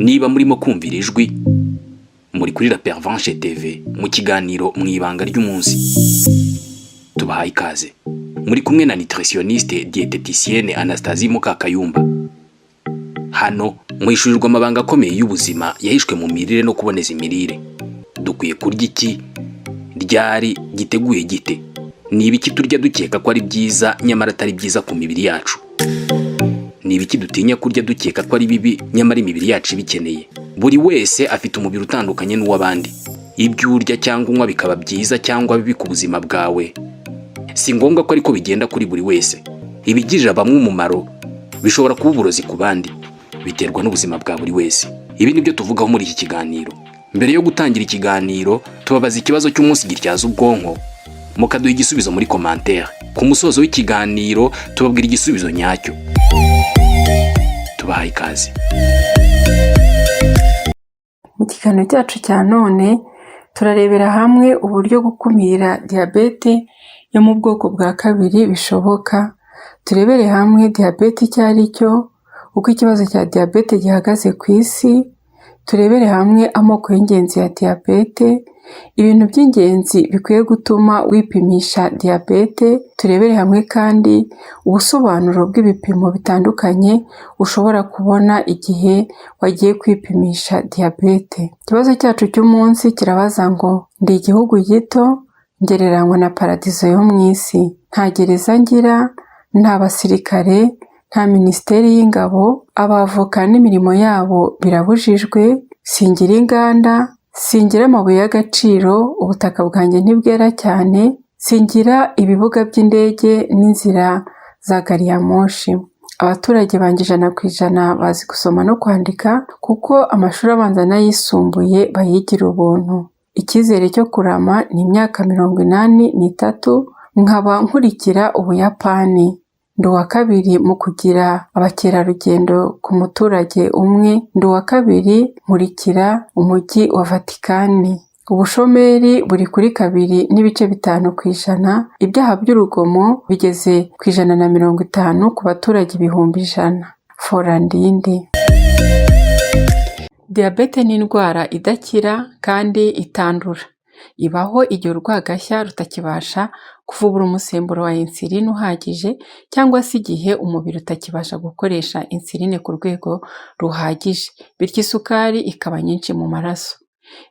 Niba murimo kumvira ijwi, muri kuri La Pervenche TV mu kiganiro Mu Ibanga ry'Umunsi. Tubahaye ikaze. Muri kumwe na nutritionniste diététicienne Anastasie Mukakayumba. Hano mwishyurirwa amabanga akomeye y'ubuzima yahishwe mu mirire no kuboneza imirire. Dukwiye kurya iki, ryari, giteguye gite? Ni ibiki turya dukeka ko ari byiza nyamara atari byiza ku mibiri yacu? Ni ibiki dutinya kurya dukeka ko ari bibi nyamara imibiri yacu ibikeneye? Buri wese afite umubiri utandukanye n'uw'abandi. Ibyo urya cyangwa unywa bikaba byiza cyangwa bibi ku buzima bwawe, si ngombwa ko ariko bigenda kuri buri wese. Ibigirira bamwe umumaro bishobora kuba uburozi ku bandi, biterwa n'ubuzima bwa buri wese. Ibi ni byo tuvugaho muri iki kiganiro. Mbere yo gutangira ikiganiro, tubabaza ikibazo cy'umunsi gityaza ubwonko, mukaduha igisubizo muri commentaire. Ku musozo w'ikiganiro tubabwira igisubizo nyacyo. Tubahaye ikaze. Mu kiganiro cyacu cya none turarebera hamwe uburyo gukumira diyabete yo mu bwoko bwa kabiri bishoboka, turebere hamwe diyabete icyo ari cyo, uko ikibazo cya diyabete gihagaze ku isi, turebere hamwe amoko y'ingenzi ya diyabete, ibintu by'ingenzi bikwiye gutuma wipimisha diyabete, turebere hamwe kandi ubusobanuro bw'ibipimo bitandukanye ushobora kubona igihe wagiye kwipimisha diyabete. Ikibazo cyacu cy'umunsi kirabaza ngo: "Ndi igihugu gito ngereranywa na paradizo yo mu isi. Nta gereza ngira, nta basirikare, nta minisiteri y'ingabo, abavoka n'imirimo yabo birabujijwe, singira inganda, singira amabuye y'agaciro, ubutaka bwanjye ntibwera cyane, singira ibibuga by'indege n'inzira za gari ya moshi. Abaturage banjye 100% bazi gusoma no kwandika kuko amashuri abanza n'ayisumbuye bayigira ubuntu. Icyizere cyo kurama ni imyaka 83, nkaba nkurikira Ubuyapani. Ndi uwa kabiri mu kugira abakerarugendo ku muturage umwe, ndi uwa kabiri nkurikira umujyi wa Vatikani. Ubushomeri buri kuri 2.5%, ibyaha by'urugomo bigeze ku 150 ku baturage 100,000. Fora ndinde." Diyabete ni indwara idakira kandi itandura. Ibaho igihe urwagashya rutakibasha kuvubura umusemburo wa insuline uhagije cyangwa se igihe umubiri utakibasha gukoresha insuline ku rwego ruhagije, bityo isukari ikaba nyinshi mu maraso.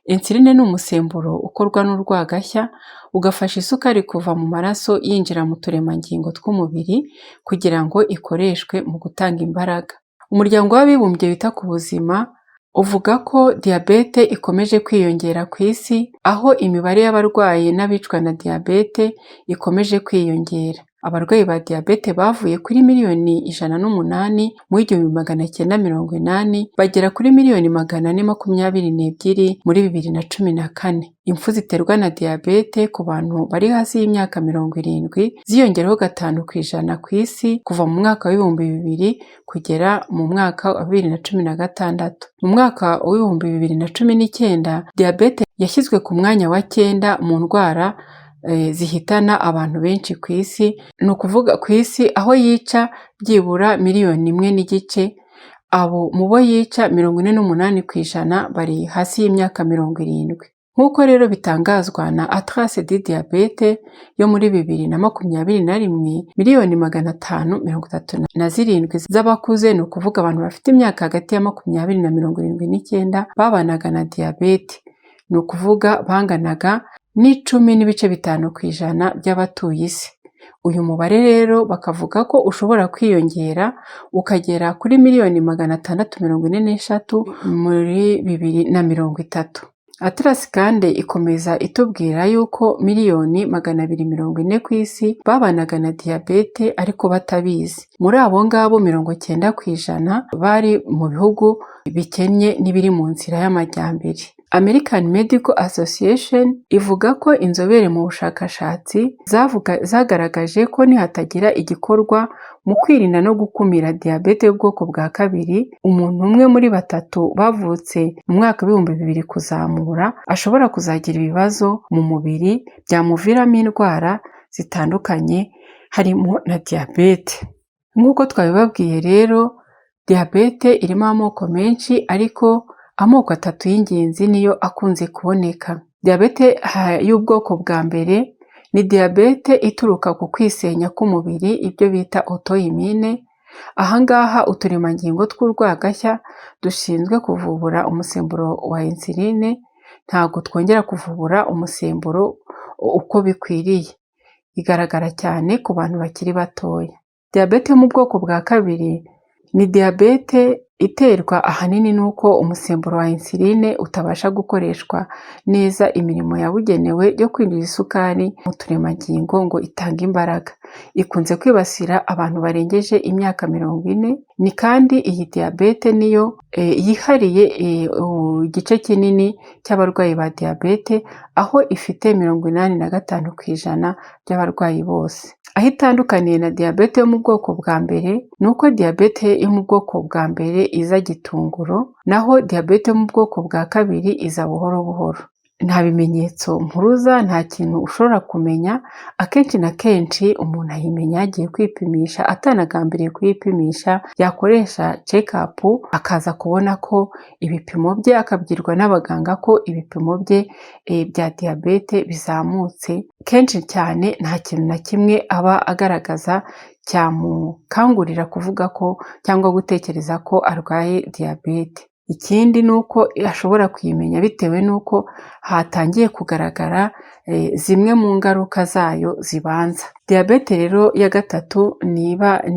Insuline ni umusemburo ukorwa n'urwagashya, ugafasha isukari kuva mu maraso yinjira mu turemangingo tw'umubiri kugira ngo ikoreshwe mu gutanga imbaraga. Umuryango w'Abibumbye wita ku buzima uvuga ko diyabete ikomeje kwiyongera ku isi, aho imibare y'abarwayi n'abicwa na diyabete ikomeje kwiyongera. Abarwayi ba diyabete bavuye kuri miliyoni 108 mu 1980 bagera kuri miliyoni 422 muri 2014. Impfu ziterwa na diyabete ku bantu bari hasi y'imyaka 70 ziyongeraho 5% ku isi kuva mu mwaka w'2000 kugera mu mwaka wa 2016. Mu mwaka w'2019 diyabete yashyizwe ku mwanya wa cyenda mu ndwara zihitana abantu benshi ku isi, ni ukuvuga ku isi aho yica byibura miliyoni 1.5, abo mu bo yica 48% bari hasi y'imyaka 70. Nk'uko rero bitangazwa na Atlas du Diabète yo muri 2021, miliyoni 537 z'abakuze, ni ukuvuga abantu bafite imyaka hagati ya 20 na 79, babanaga na diyabete, ni ukuvuga banganaga n'10.5% by'abatuye isi. Uyu mubare rero bakavuga ko ushobora kwiyongera ukagera kuri miliyoni 643 muri 2030. Atlas kandi ikomeza itubwira yuko miliyoni 240 ku isi babanaga na diyabete ariko batabizi. Muri abo ngabo 90% bari mu bihugu bikennye n'ibiri mu nzira y'amajyambere. American Medical Association ivuga ko inzobere mu bushakashatsi zagaragaje ko nihatagira igikorwa mu kwirinda no gukumira diyabete y'ubwoko bwa kabiri, umuntu umwe muri batatu bavutse mu mwaka w'2000 kuzamura ashobora kuzagira ibibazo mu mubiri byamuviramo indwara zitandukanye harimo na diyabete. Nk'uko twabibabwiye rero. Diyabete irimo amoko menshi, ariko amoko atatu y'ingenzi niyo akunze kuboneka. Diyabete y'ubwoko bwa mbere ni diyabete ituruka ku kwisenya k'umubiri, ibyo bita auto-immune. Aha ngaha uturemangingo tw'urwagashya dushinzwe kuvubura umusemburo wa insuline ntabwo twongera kuvubura umusemburo uko bikwiriye. Igaragara cyane ku bantu bakiri batoya. Diyabete yo mu bwoko bwa kabiri ni diyabete iterwa ahanini n'uko umusemburo wa insuline utabasha gukoreshwa neza imirimo yabugenewe yo kwinjiza isukari mu turemangingo ngo itange imbaraga. Ikunze kwibasira abantu barengeje imyaka 40, ni kandi iyi diyabete niyo yihariye igice kinini cy'abarwayi ba diyabete, aho ifite 85% by'abarwayi bose. Aho itandukaniye na diyabete yo mu bwoko bwa mbere ni uko diyabete yo mu bwoko bwa mbere iza gitunguro, naho diyabete yo mu bwoko bwa kabiri iza buhoro buhoro. Nta bimenyetso mpuruza, nta kintu ushobora kumenya, akenshi na kenshi umuntu ayimenya yagiye kwipimisha atanagambiriye kuyipimisha, yakoresha check-up akaza kubona ko ibipimo bye, akabwirwa n'abaganga ko ibipimo bye bya diyabete bizamutse. Kenshi cyane nta kintu na kimwe aba agaragaza cyamukangurira kuvuga ko cyangwa gutekereza ko arwaye diyabete. Ikindi ni uko ashobora kuyimenya bitewe n'uko hatangiye kugaragara zimwe mu ngaruka zayo zibanza. Diyabete rero ya gatatu ni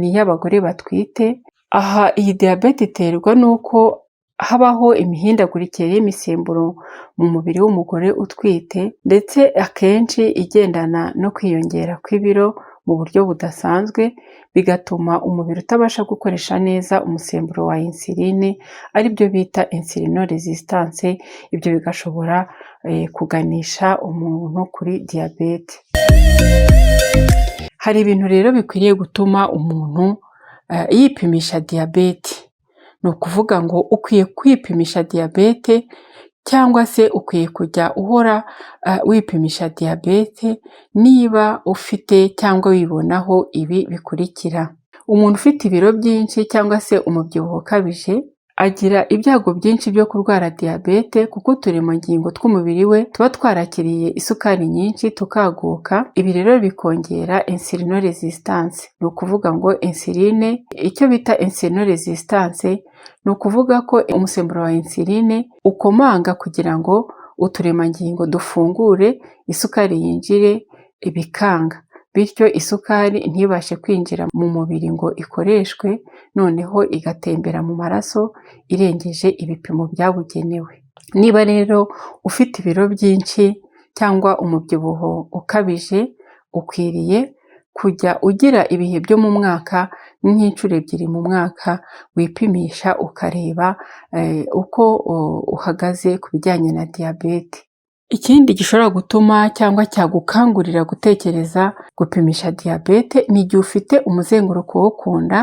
iy'abagore batwite. Aha iyi diyabete iterwa n'uko habaho imihindagurikire y'imisemburo mu mubiri w'umugore utwite, ndetse akenshi igendana no kwiyongera kw'ibiro mu buryo budasanzwe, bigatuma umubiri utabasha gukoresha neza umusemburo wa insuline, aribyo bita insulino-résistance, ibyo bigashobora kuganisha umuntu kuri diyabete. Hari ibintu rero bikwiriye gutuma umuntu yipimisha diyabete. Ni ukuvuga ngo ukwiye kwipimisha diyabete cyangwa se ukwiye kujya uhora wipimisha diyabete niba ufite cyangwa wibonaho ibi bikurikira: umuntu ufite ibiro byinshi cyangwa se umubyibuho ukabije agira ibyago byinshi byo kurwara diyabete, kuko uturemangingo tw'umubiri we tuba twarakiriye isukari nyinshi tukaguka. Ibi rero bikongera insulino-résistance. Ni ukuvuga ngo insuline, icyo bita insulino-résistance, ni ukuvuga ko umusemburo wa insuline ukomanga kugira ngo uturemangingo dufungure isukari yinjire, bikanga, bityo isukari ntibashe kwinjira mu mubiri ngo ikoreshwe, noneho igatembera mu maraso irengeje ibipimo byabugenewe. Niba rero ufite ibiro byinshi cyangwa umubyibuho ukabije, ukwiriye kujya ugira ibihe byo mu mwaka, nk'inshuro ebyiri mu mwaka, wipimisha ukareba uko uhagaze ku bijyanye na diyabete. Ikindi gishobora gutuma cyangwa cyagukangurira gutekereza gupimisha diyabete ni igihe ufite umuzenguruko wo ku nda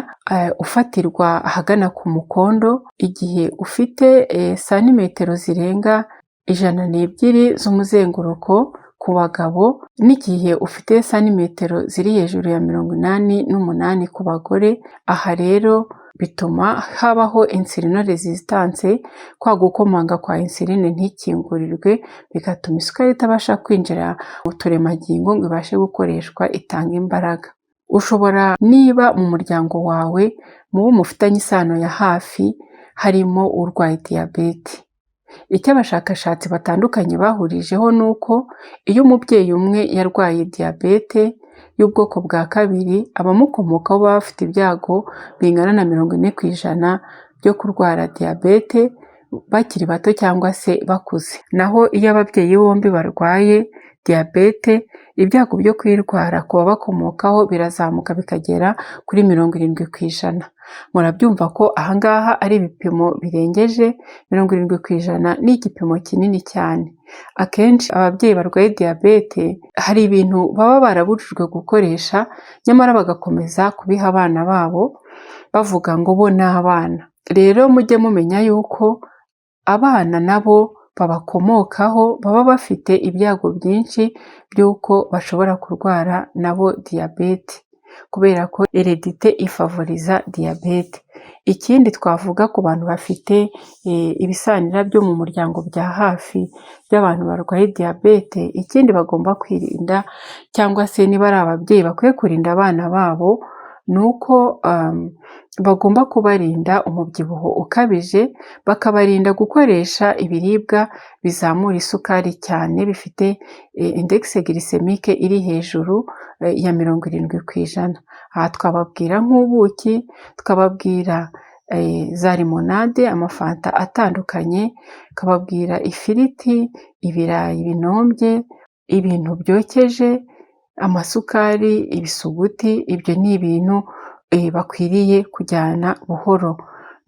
ufatirwa ahagana ku mukondo, igihe ufite santimetero zirenga 102 z'umuzenguruko ku bagabo, n'igihe ufite santimetero ziri hejuru ya 88 ku bagore. Aha rero bituma habaho insulino-résistance, kwa gukomanga kwa insuline ntikingurirwe, bigatuma isukari itabasha kwinjira mu turemangingo ngo ibashe gukoreshwa itanga imbaraga. Ushobora niba mu muryango wawe, mu bo mufitanye isano ya hafi, harimo urwaye diyabete. Icyo abashakashatsi batandukanye bahurijeho ni uko iyo umubyeyi umwe yarwaye diyabete y'ubwoko bwa kabiri, abamukomokaho baba bafite ibyago bingana na 40% byo kurwara diyabete bakiri bato cyangwa se bakuze. Naho iyo ababyeyi bombi barwaye diyabete, ibyago byo kuyirwara ku babakomokaho birazamuka bikagera kuri 70%. Murabyumva ko aha ngaha ari ibipimo birengeje, 70% ni igipimo kinini cyane. Akenshi ababyeyi barwaye diyabete hari ibintu baba barabujijwe gukoresha, nyamara bagakomeza kubiha abana babo bavuga ngo bo ni abana. Rero mujye mumenya yuko abana nabo babakomokaho baba bafite ibyago byinshi by'uko bashobora kurwara nabo diyabete, kubera ko hérédité ifavoriza diyabete. Ikindi twavuga ku bantu bafite ibisanira byo mu muryango bya hafi by'abantu barwaye diyabete, ikindi bagomba kwirinda cyangwa se niba ari ababyeyi bakwiye kurinda abana babo, ni uko bagomba kubarinda umubyibuho ukabije, bakabarinda gukoresha ibiribwa bizamura isukari cyane bifite index glycémique iri hejuru ya 70%. Aha twababwira nk'ubuki, tukababwira za limonade, amafanta atandukanye, tukababwira ifiriti, ibirayi binombye, ibintu byokeje, amasukari, ibisuguti, ibyo ni ibintu bakwiriye kujyana buhoro.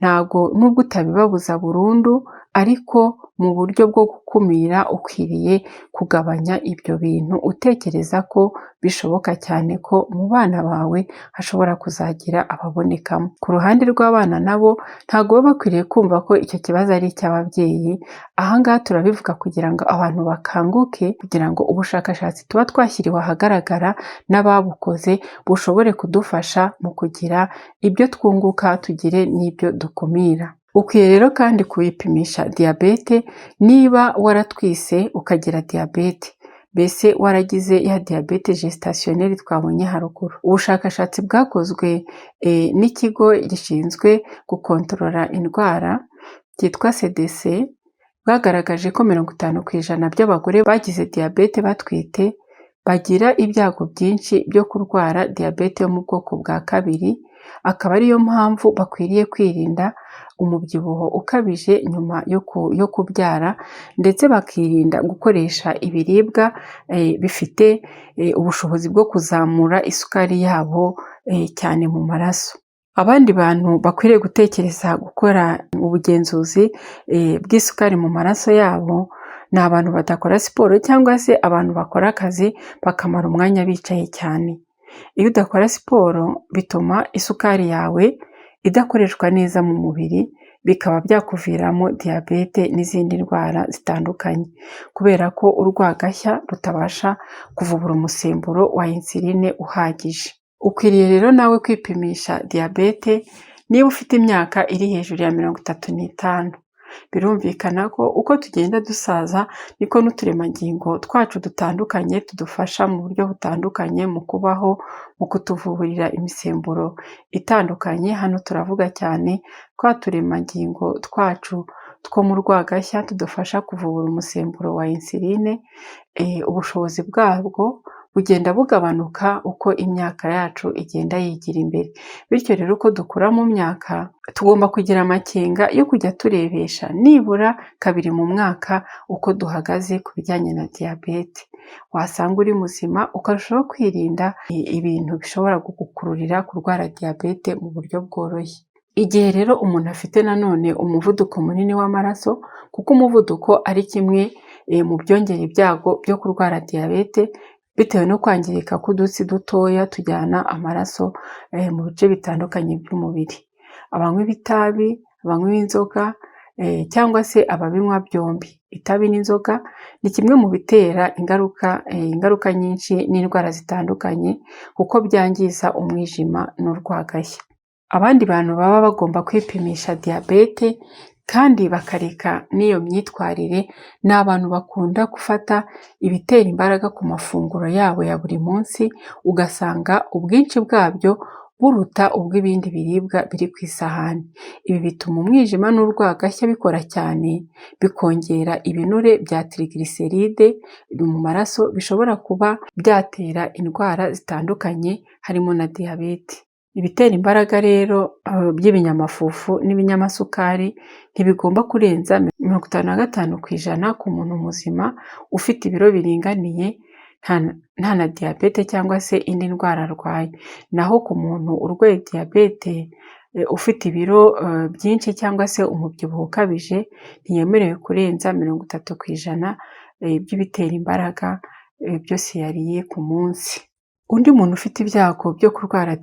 Ntabwo nubwo utabibabuza burundu, ariko mu buryo bwo gukumira ukwiriye kugabanya ibyo bintu utekereza ko bishoboka cyane ko mu bana bawe hashobora kuzagira ababonekamo. Ku ruhande rw'abana nabo ntabwo baba bakwiriye kumva ko icyo kibazo ari icy'ababyeyi, aha ngaha turabivuga kugira ngo abantu bakanguke, kugira ngo ubushakashatsi tuba twashyiriwe ahagaragara n'ababukoze bushobore kudufasha mu kugira ibyo twunguka tugire n'ibyo dukumira. Ukwiye rero kandi kuyipimisha diyabete niba waratwise ukagira diyabete, mbese waragize ya diyabete gestationnelle twabonye haruguru. Ubushakashatsi bwakozwe n'ikigo gishinzwe gukontorora indwara cyitwa CDC, bwagaragaje ko 50% by'abagore bagize diyabete batwite bagira ibyago byinshi byo kurwara diyabete yo mu bwoko bwa kabiri, akaba ariyo mpamvu bakwiriye kwirinda umubyibuho ukabije nyuma yo kubyara, ndetse bakirinda gukoresha ibiribwa bifite ubushobozi bwo kuzamura isukari yabo cyane mu maraso. Abandi bantu bakwiriye gutekereza gukora ubugenzuzi bw'isukari mu maraso yabo, ni abantu badakora siporo cyangwa se abantu bakora akazi bakamara umwanya bicaye cyane. Iyo udakora siporo bituma isukari yawe idakoreshwa neza mu mubiri, bikaba byakuviramo diyabete n'izindi ndwara zitandukanye, kubera ko urwagashya rutabasha kuvubura umusemburo wa insuline uhagije. Ukwiriye rero nawe kwipimisha diyabete niba ufite imyaka iri hejuru ya 35. Birumvikana ko uko tugenda dusaza niko n'uturemangingo twacu dutandukanye tudufasha mu buryo butandukanye mu kubaho, mu kutuvuburira imisemburo itandukanye, hano turavuga cyane twa turemangingo twacu two mu rwagashya tudufasha kuvubura umusemburo wa insuline, ubushobozi bwabwo bugenda bugabanuka uko imyaka yacu igenda yigira imbere. Bityo rero uko dukura mu myaka tugomba kugira amakenga yo kujya turebesha nibura kabiri mu mwaka uko duhagaze ku bijyanye na diyabete. Wasanga uri muzima ukarushaho kwirinda ibintu bishobora kugukururira kurwara diyabete mu buryo bworoshye. Igihe rero umuntu afite nanone umuvuduko munini w'amaraso, kuko umuvuduko ari kimwe mu byongera ibyago byo kurwara diyabete, bitewe no kwangirika k'udutsi dutoya tujyana amaraso mu bice bitandukanye by'umubiri. Abanywi b'itabi, abanywi b'inzoga cyangwa se ababinywa byombi, itabi n'inzoga ni kimwe mu bitera ingaruka nyinshi n'indwara zitandukanye kuko byangiza umwijima n'urwagashya. Abandi bantu baba bagomba kwipimisha diyabete kandi bakareka n'iyo myitwarire, ni abantu bakunda gufata ibitera imbaraga ku mafunguro yabo ya buri munsi, ugasanga ubwinshi bwabyo buruta ubw'ibindi biribwa biri ku isahani. Ibi bituma umwijima n'urwagashya bikora cyane, bikongera ibinure bya triglycéride mu maraso, bishobora kuba byatera indwara zitandukanye harimo na diyabete. Ibitera imbaraga rero by'ibinyamafufu n'ibinyamasukari ntibigomba kurenza 55% ku muntu muzima ufite ibiro biringaniye, nta na diyabete cyangwa se indi ndwara arwaye. Naho ku muntu urwaye diyabete ufite ibiro byinshi cyangwa se umubyibuho ukabije, ntiyemerewe kurenza 30% by'ibitera imbaraga byose yariye ku munsi. Undi muntu ufite ibyago byo kurwara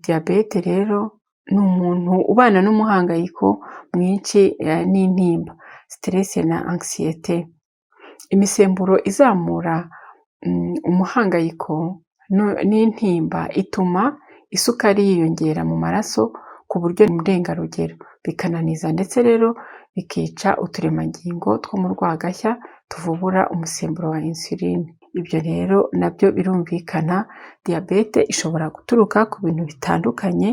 diyabete rero ni umuntu ubana n'umuhangayiko mwinshi n'intimba, stress na anxiété. Imisemburo izamura umuhangayiko n'intimba ituma isukari yiyongera mu maraso ku buryo bwihuse, bikaba byakuviramo ku buryo ndengarugero, bikananiza ndetse rero bikica uturemangingo two mu rwagashya tuvubura umusemburo wa insuline. Ibyo rero nabyo birumvikana, diyabete ishobora guturuka ku bintu bitandukanye,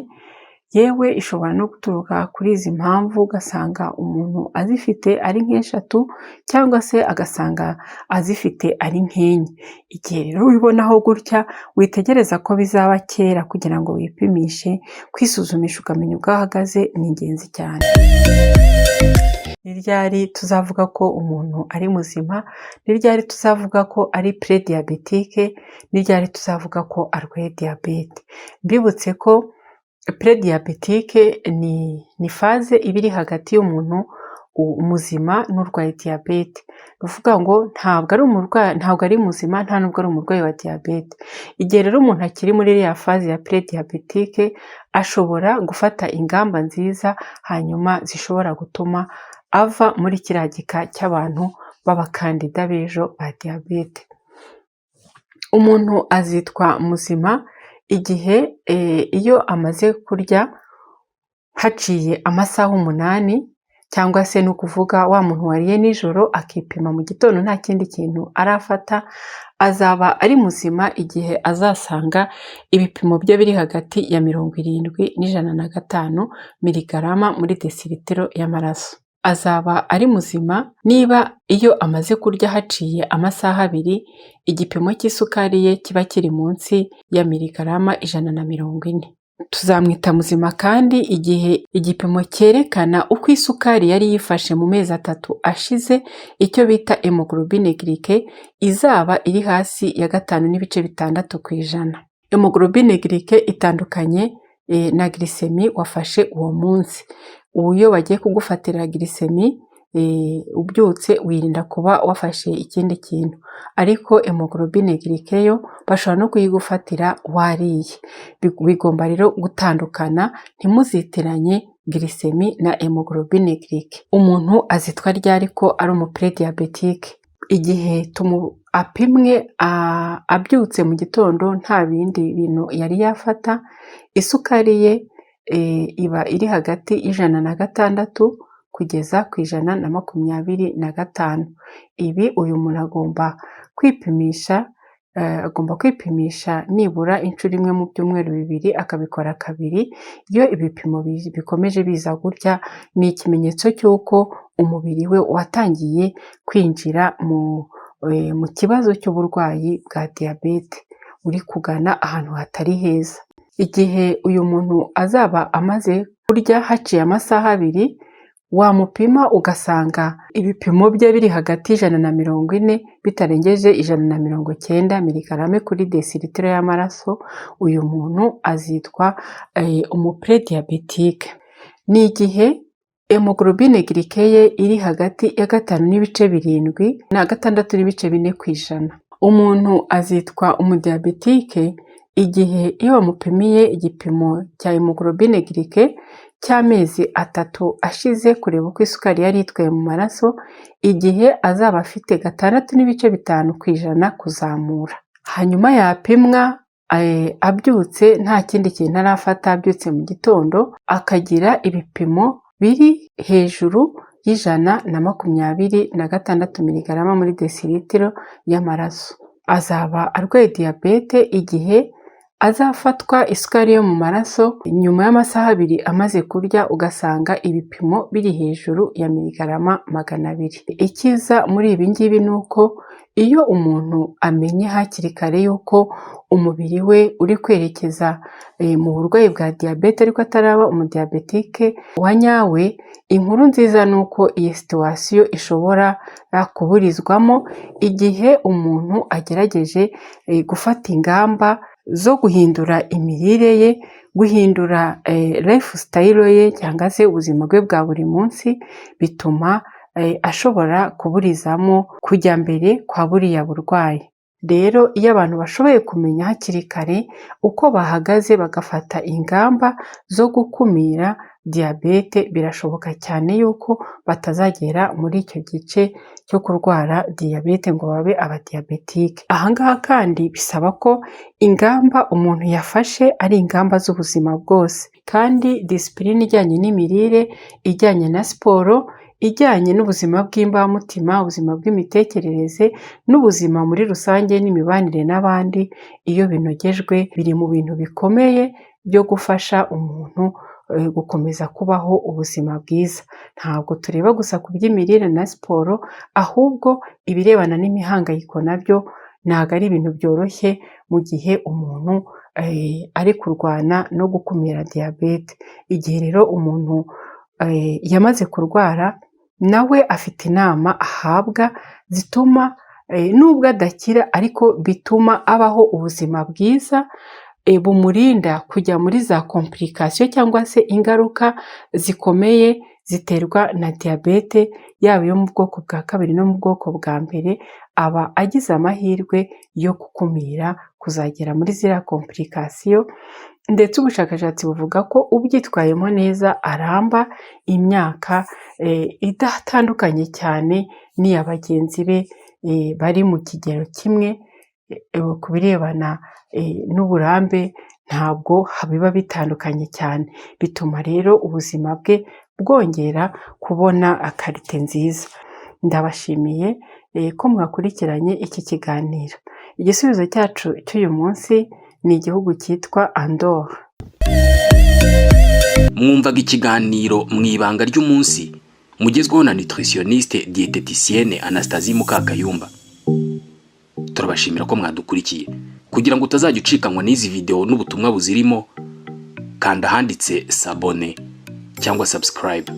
yewe ishobora no guturuka kuri izi mpamvu, ugasanga umuntu azifite ari nk'eshatu cyangwa se agasanga azifite ari nk'enye. Igihe rero wibonaho gutya, witegereza ko bizaba kera kugira ngo wipimishe, kwisuzumisha ukamenya uko uhagaze ni ingenzi cyane. Ni ryari tuzavuga ko umuntu ari muzima? Ni ryari tuzavuga ko ari prédiabétique? Ni ryari tuzavuga ko arwaye diyabete? Mbibutse ko prédiabétique ni phase iba iri hagati y'umuntu muzima n'urwaye diyabete. Ni ukuvuga ngo ntabwo ari umurwayi, ntabwo ari muzima, nta nubwo ari umurwayi wa diyabete. Igihe rero umuntu akiri muri iriya phase ya prédiabétique, ashobora gufata ingamba nziza hanyuma zishobora gutuma ava muri kiriya gika cy'abantu b'abakandida b'ejo ba diyabete. Umuntu azitwa muzima igihe iyo amaze kurya haciye amasaha 8, cyangwa se ni ukuvuga wa muntu wariye nijoro akipima mu gitondo nta kindi kintu arafata, azaba ari muzima igihe azasanga ibipimo bye biri hagati ya 70 n'105 miligarama muri desilitiro y'amaraso. Azaba ari muzima niba iyo amaze kurya haciye amasaha 2, igipimo cy'isukari ye kiba kiri munsi ya miligarama 140. Tuzamwita muzima kandi igihe igipimo cyerekana uko isukari yari yifashe mu mezi 3 ashize, icyo bita hémoglobine glyquée, izaba iri hasi ya 5.6%. Hémoglobine glyquée itandukanye na glycémie wafashe uwo munsi. Ubu iyo bagiye kugufatira glycémie ubyutse, wirinda kuba wafashe ikindi kintu, ariko hémoglobine glyquée yo bashobora no kuyigufatira wariye. Bigomba rero gutandukana, ntimuzitiranye glycémie na hémoglobine glyquée. Umuntu azitwa ryari ko ari umuprédiabétique? Igihe apimwe abyutse mu gitondo nta bindi bintu yari yafata, isukari ye iba iri hagati y'106 kugeza ku 125. Ibi uyu muntu agomba kwipimisha nibura inshuro imwe mu byumweru 2, akabikora kabiri. Iyo ibipimo bikomeje biza gutya, ni ikimenyetso cy'uko umubiri we watangiye kwinjira mu kibazo cy'uburwayi bwa diyabete, uri kugana ahantu hatari heza. Igihe uyu muntu azaba amaze kurya haciye amasaha 2, wamupima ugasanga ibipimo bye biri hagati y'140 bitarengeje 190 miligarame kuri desilitiro y'amaraso, uyu muntu azitwa umuprédiabétique. Ni igihe hémoglobine glyquée ye iri hagati ya 5.7 na 6.4%. Umuntu azitwa umudiyabetike igihe iyo bamupimiye igipimo cya hémoglobine glyquée cy'amezi 3 ashize, kureba uko isukari yari yitwaye mu maraso, igihe azaba afite 6.5% kuzamura. Hanyuma yapimwa abyutse nta kindi kintu arafata, abyutse mu gitondo, akagira ibipimo biri hejuru y'126 miligarama muri desilitiro y'amaraso. Azaba arwaye diyabete igihe azafatwa isukari yo mu maraso nyuma y'amasaha 2 amaze kurya, ugasanga ibipimo biri hejuru ya miligarama 200. Icyiza muri ibi ngibi ni uko iyo umuntu amenye hakiri kare yuko umubiri we uri kwerekeza mu burwayi bwa diyabete ariko ataraba umudiyabetike wa nyawe, inkuru nziza ni uko iyi situation ishobora kuburizwamo igihe umuntu agerageje gufata ingamba zo guhindura imirire ye, guhindura lifestyle ye cyangwa se ubuzima bwe bwa buri munsi, bituma ashobora kuburizamo kujya mbere kwa buriya burwayi. Rero iyo abantu bashoboye kumenya hakiri kare uko bahagaze, bagafata ingamba zo gukumira diyabete, birashoboka cyane yuko batazagera muri icyo gice cyo kurwara diyabete ngo babe abadiyabetike. Aha ngaha kandi bisaba ko ingamba umuntu yafashe ari ingamba z'ubuzima bwose, kandi discipline ijyanye n'imirire, ijyanye na siporo, ijyanye n'ubuzima bw'imbamutima, ubuzima bw'imitekerereze n'ubuzima muri rusange n'imibanire n'abandi, iyo binogejwe biri mu bintu bikomeye byo gufasha umuntu gukomeza kubaho ubuzima bwiza. Ntabwo tureba gusa ku by'imirire na siporo, ahubwo ibirebana n'imihangayiko nabyo ntabwo ari ibintu byoroshye mu gihe umuntu ari kurwana no gukumira diyabete. Igihe rero umuntu yamaze kurwara, nawe afite inama ahabwa zituma nubwo adakira ariko bituma abaho ubuzima bwiza bumurinda kujya muri za complications cyangwa se ingaruka zikomeye ziterwa na diyabete, yaba iyo mu bwoko bwa kabiri no mu bwoko bwa mbere, aba agize amahirwe yo gukumira kuzagera muri ziriya complications. Ndetse ubushakashatsi buvuga ko ubyitwayemo neza aramba imyaka idatandukanye cyane n'iya bagenzi be bari mu kigero kimwe. Ku birebana n'uburambe ntabwo biba bitandukanye cyane, bituma rero ubuzima bwe bwongera kubona qualité nziza. Ndabashimiye ko mwakurikiranye iki kiganiro. Igisubizo cyacu cy'uyu munsi ni igihugu cyitwa Andorre. Mwumvaga ikiganiro Mu Ibanga ry'Umunsi, mugezweho na nutritionniste diététicienne Anastasie Mukakayumba. Turabashimira ko mwadukurikiye. Kugira ngo utazajya ucikanwa n'izi videwo n'ubutumwa buzirimo, kanda ahanditse s'abonner cyangwa subscribe.